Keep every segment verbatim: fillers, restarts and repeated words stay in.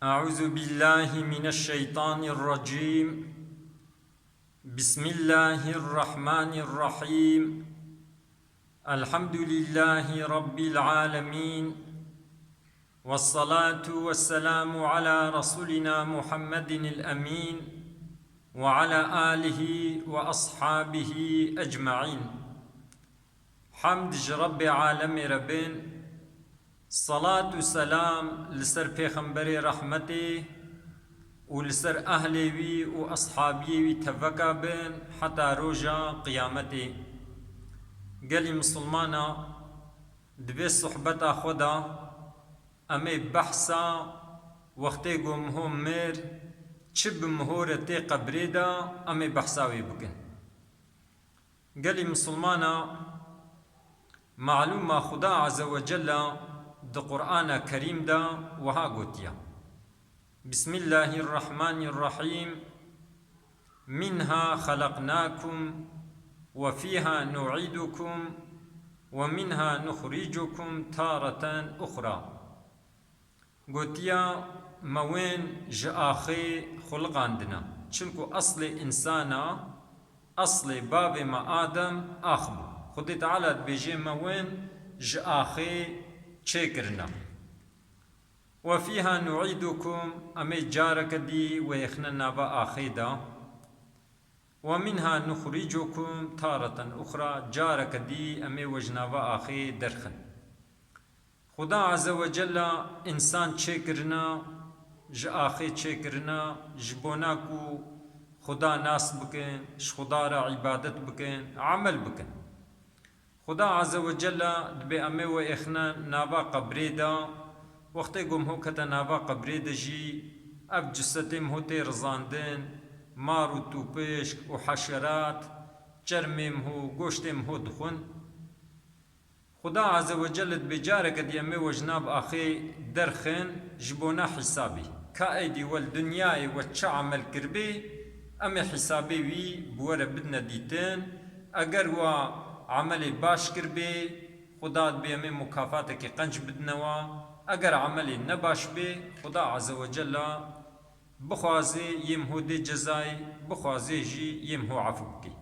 أعوذ بالله من الشيطان الرجيم. بسم الله الرحمن الرحيم. الحمد لله رب العالمين. والصلاة والسلام على رسولنا محمد الأمين وعلى آله وأصحابه أجمعين. Hemd ji Rebbê alemê re bin, selat û selam li ser Pêxemberê rehmetê û li ser ehlê wî û eshabiyê wî teveka bin heta roja qiyametê. Gelî misilmana, di vê sohbeta xwe de em ê behsa wextê ku miho mir, çi bi miho re tê qebrê de, em ê behsa wê bikin. Gelî misilmana, malûma Xuda Azze ve Celle di Qur'ana Kerîm de wiha gotiye: Bismillahirrahmanirrahîm. Minha xelaqnakum ve fîha nu'idukum ve minha nuxricukum tareten uxra. Gotiya, me wên ji axê xuliqandina. Çimku eslê însana, eslê bavê me Adem ax bû. Xwedê Teala dibêje, me wên ji axê çêkirina. Ve fîha nu'idukum, em ê careke dî wê êxine nava axê de. Ve minha nuxricukum tareten uxra, careke dî em ê we ji nava axê derxin. Xuda Azze ve Celle însan çêkirina, ji axê çêkirina, ji bona ku Xuda nas bikin, ji Xuda re îbadet bikin, emel bikin. Xuda Azze ve Celle dibê em ê we êxine nava qebrê de, wextê ku miho kete nava qebrê de jî, ev cisetê miho tê rizandin, mar û tûpişk û heşerat, çermê miho, goştê miho dixwin. Xuda Azze ve Celle dibê careke dî em ê we ji nav axê derxin ji bona hîsabê. Ka êdî we li dinyayê we çi emel kiribê, em ê hîsabê wî bi we re bidine dîtin. Eger we emelê baş kiribê, Xuda dibê em ê mukafatekî qenc bidine we. Eger emelê nebaş bê, Xuda Azze ve Celle bixwazê yê miho dê cezayê, bixwazê jî yê miho efû bikê.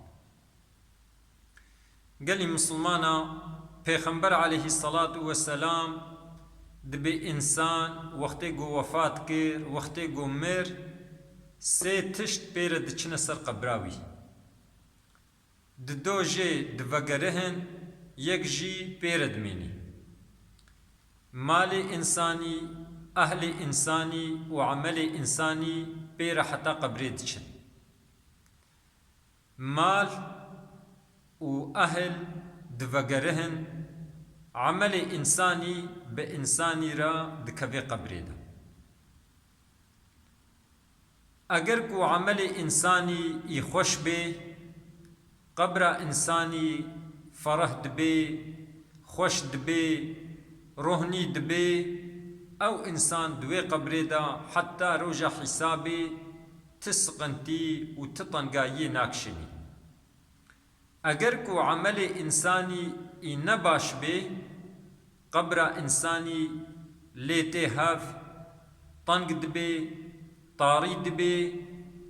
Gelî misilmana, Pêxember aleyhisselatu vesselam dibê însan wextê ku wefat kir, wextê ku mir, sê tişt pê re diçine ser qebra wî. Di do jê divegerihin, yek jî pê re dimênî. Malê însanî, ehlê însanî û emelê însanî pê re heta qebrê diçin. Mal û ehl divegerihin, emelê însanî bi însanî re dikeve qebrê de. Eger ku emelê însanî î xweş bê, qebra însanî fereh dibê, xweş dibê, rohnî dibê, ew însan di wê qebrê de heta roja hîsabê ti siqintî û ti tengayiyê nakişênî. Eger ku emelê însanî î nebaş bê, qebra însanî lê tê hev, teng dibê, tarî dibê,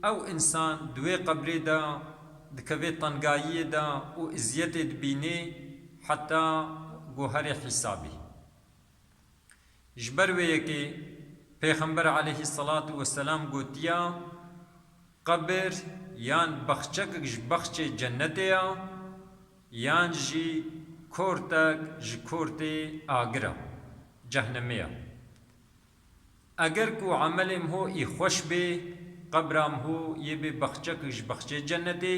ew însan di wê qebrê de dikeve tengayiyê de û eziyetê dibînê heta guherê hîsabê. Ji ber wê yekê Pêxember aleyhisselatu vesselam gotiya, qebir yan baxçekek ji baxçê cennetê ya, yan jî kortek ji kortê agir a, cehnemê ya. Eger ku emelê miho î xweş bê, qebra miho yê bê baxçekek ji baxçê cennetê,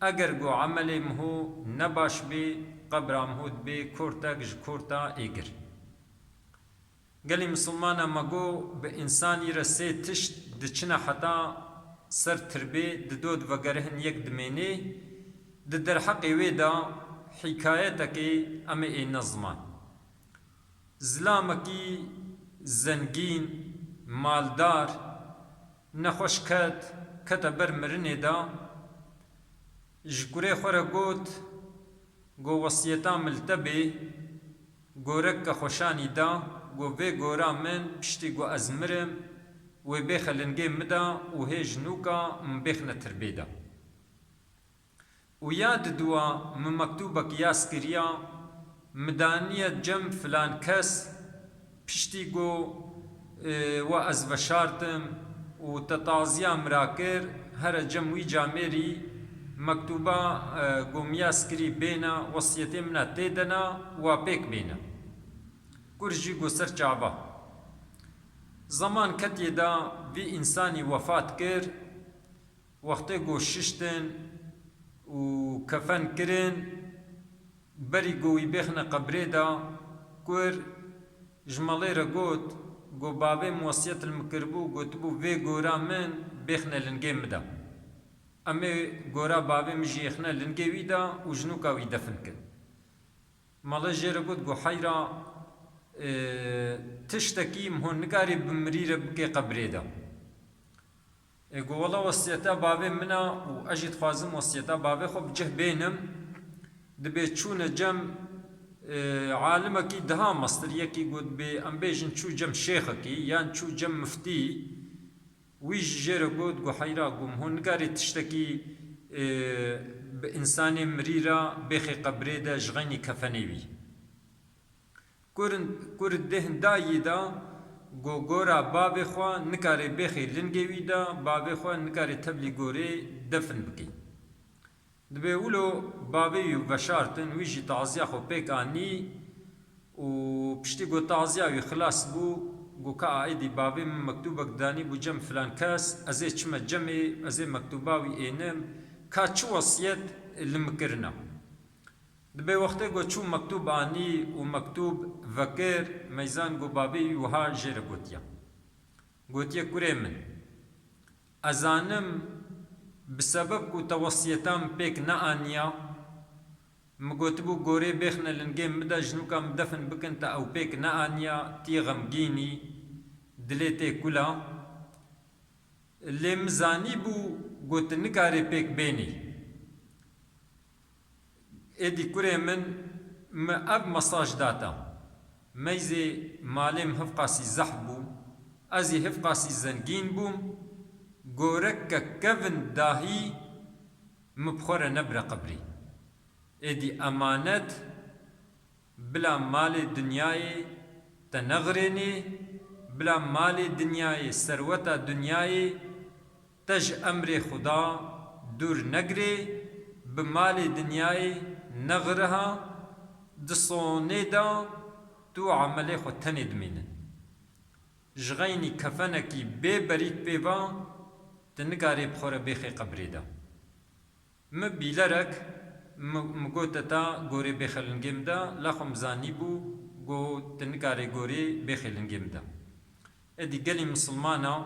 eger ku emelê miho nebaş bê, qebra miho dibê kortek ji korta êgir. Gelî misilmana, me got, bi însanî re sê tişt diçine heta ser tirbê, di do divegerihin, yek dimênê. Di derheqê wê de hîkayetekê em ê êne ziman. Zilamekî zengîn, maldar, nexweş ket, kete ber mirinê de, ji kurê xwe re got, Go wesiyeta min li te bê, gorek ke xweşanî da, Go vê gora min piştî go ez mirim, wê bêxe lingê min de û hê ji nûka min bêxne tirbê de. Û ya diduwa min mektûbek yaz kiriya, min daniye cem filan kes, piştî go, e, we ez veşartim û te taziya min ra kir, here cem wî camêrî mektûba, e, go min yaz kirî bêne, wesiyetê min a tê de na, wa pêk bêne. Kur jî go ser çava. Zeman ketiye da vî însanî wefat kir, wextê go şiştin û kefen kirin, berî go wî bêxne qebrê de, kur ji malê re got, go bavê min wesiyet li min kiribû, gotibû vê gora min bêxne lingê min de. Em ê gora bavê min jî êxne lingê wî de û ji nûka wî defin kin. Malê jê re got, go heyra, e, tiştekî min hon nikarê bi mirî re bike qebrê de. E, go wela wesiyeta bavê min a û ez jî dixwazim wesiyeta bavê xwe bi cih bênim. Dibê çûne cem, e, alimekî daha mestir, yekî got dibê em bêjin çû cem şêxekî yan çû cem miftî. Wî jî jê re got, go heyra, go min hon nikarê tiştekî, e, bi însanê mirî re bêxê qebrê de ji xeynî kefenê wî. Kurin, kur dêhn dayî de go gora bavê xwe nikarê bêxê lingê wî de, bavê xwe nikarê tevlî gorê defin bikî. Dibê wilo bavê wî veşartin, wî jî taziya xwe pêk anî û piştî ku taziya wî xilas bû, got ka a êdî bavê min mektûbek danî bû cem filan kes, ez ê çime cemê, ez ê mektûba wî ênim, ka çi wesiyet li min kirina. Dibê wextê ku çû mektûb anî û mektûb vekir, meyzan got bavê wî wiha jê re gotiya. Gotiye, kurê min, ez zanim bi sebeb ku te wesiyeta min pêk neaniya, min gotibû gorê bêxne lingê min de, ji nûka min defin bikin, te ew pêk neaniya, tî xemgîn î, dilê tê kula. Lê min zanîbû got tu nikarê pêk bênî. Êdî kurê min, min ev mesaj da te. Meyzê malê min hevqasî zehf bû, ez ê hevqasî zengîn bûm, goreke kevin dahî min bi xwe re nebire qebrî. Êdî emanet, bila malê dinyayê te nexirênê, bila malê dinyayê, serweta dinyayê te ji emrê Xuda dûr negirê, bi malê dinyayê nexiriha, di sonê de tu emelê xwe tenê dimînin. Ji xeynî kefenekî bê berîk pê va, tu nikarê bi xwe re bêxê qebrê de. Min bîlerek, min, min gote ta gorê bêxe lingê min de, la xwe min zanîbû, got tu nikarê gorê bêxê lingê min de. Êdî gelî misilmana,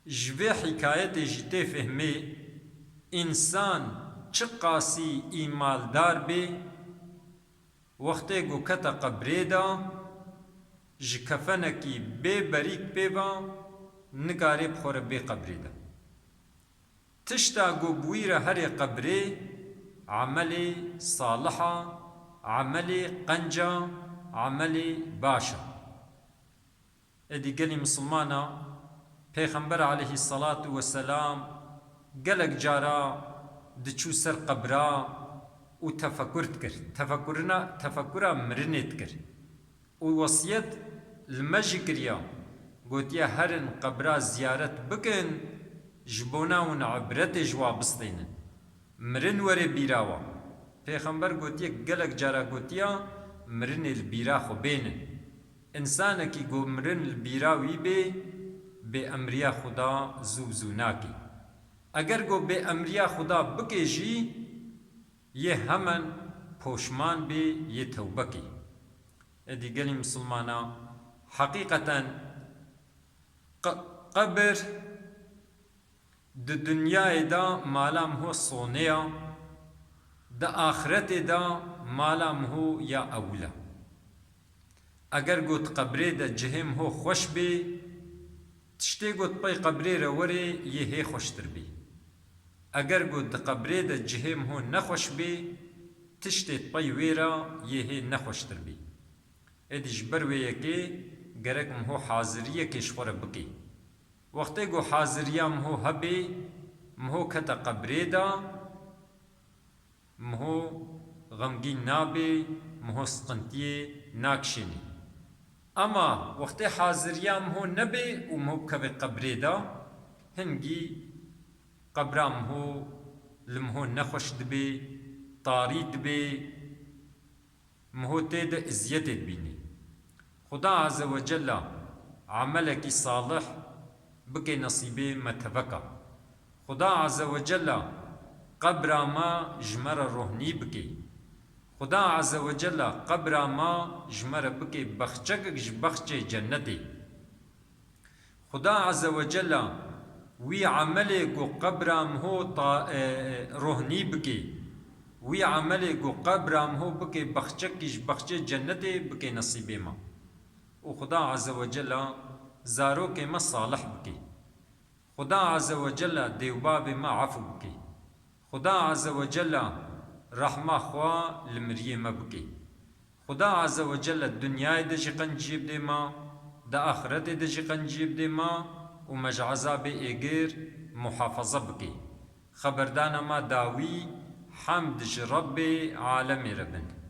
ji vê hîkayetê jî tê fehmê, însan çiqasî îmaldar bê, wextê ku kete qebrê de, ji kefenekî bê berîk pê va, nikarê bi xwe re bê qebrê de. Tişta ku bi wî re herê qebrê, emelê salih a, emelê qenc a, emelê baş a. Êdî gelî misilmana, Pêxember aleyhî selatu weselam gelek cara diçû ser qebra û tefekur dikir. Tefekurina, tefekura mirinê dikir. Û wesiyet li me jî kiriya, gotiye, herin qebra ziyaret bikin, ji bona hûn ibretê ji wa bistênin. Mirin were bîra wan. Pêxember gotiye, gelek cara gotiya, mirinê li bîra xwe bênin. Însanekî ku mirin li bîra wî bê, bêemriya Xuda zû bi zû nakê. Eger ku bêemriya Xuda bikê jî, yê hemen poşman bê, yê tewbe kê. Êdî gelî misilmana, heqîqeten qe-, qebir Di dinyayê de mala min ho sonê ya, di axretê de mala min ho ya ewil e. Eger got qebrê de cihê min ho xweş bê, tiştê got pey qebrê re werê yê hê xweştir bê. Eger got di qebrê de cihê min ho nexweş bê, tiştê pey wê re yê hê nexweştir bê. Êdî ji ber wê yekê gerek miho haziriyekê ji xwe re bike. Wextê ku haziriya miho hebe, miho kete qebrê de, miho xemgîn nabe, miho siqintiyê nakişêne. Ema wextê haziriya miho nebe û miho bikeve qebrê de, hingî qebra miho li miho nexweş dibe, tarî dibe, miho tê de iziyetê dibîne. Xuda Azze ve Cella emelekî salih bike nesîbê me teveka. Xuda Azze ve Cella qebra me ji me re rohnî bike. Xuda Azze ve Cella qebra me ji me re bike bexçekek ji bexçê cennetê. Xuda Azze ve Cella wî emelê ku qebra miho ta-, e, e, rohnî bike, wî emelê ku qebra miho bike bexçekî ji bexçê cennetê bike nesîbê me. Û Xuda Azze ve Cella zarokê me salih bike. Xuda Azze ve Cella dê û bavê me efû bike. Xuda Azze ve Cella rehma xwe li miriyê me bike. Xuda Azze ve Celle dinyayê de jî qenciyê bidê me, di axiretê de jî qenciyê bidê me û me ji ezabê êgir muhafaza bike. Xeberdana me dawî hemd ji Rebbê alemê re bin.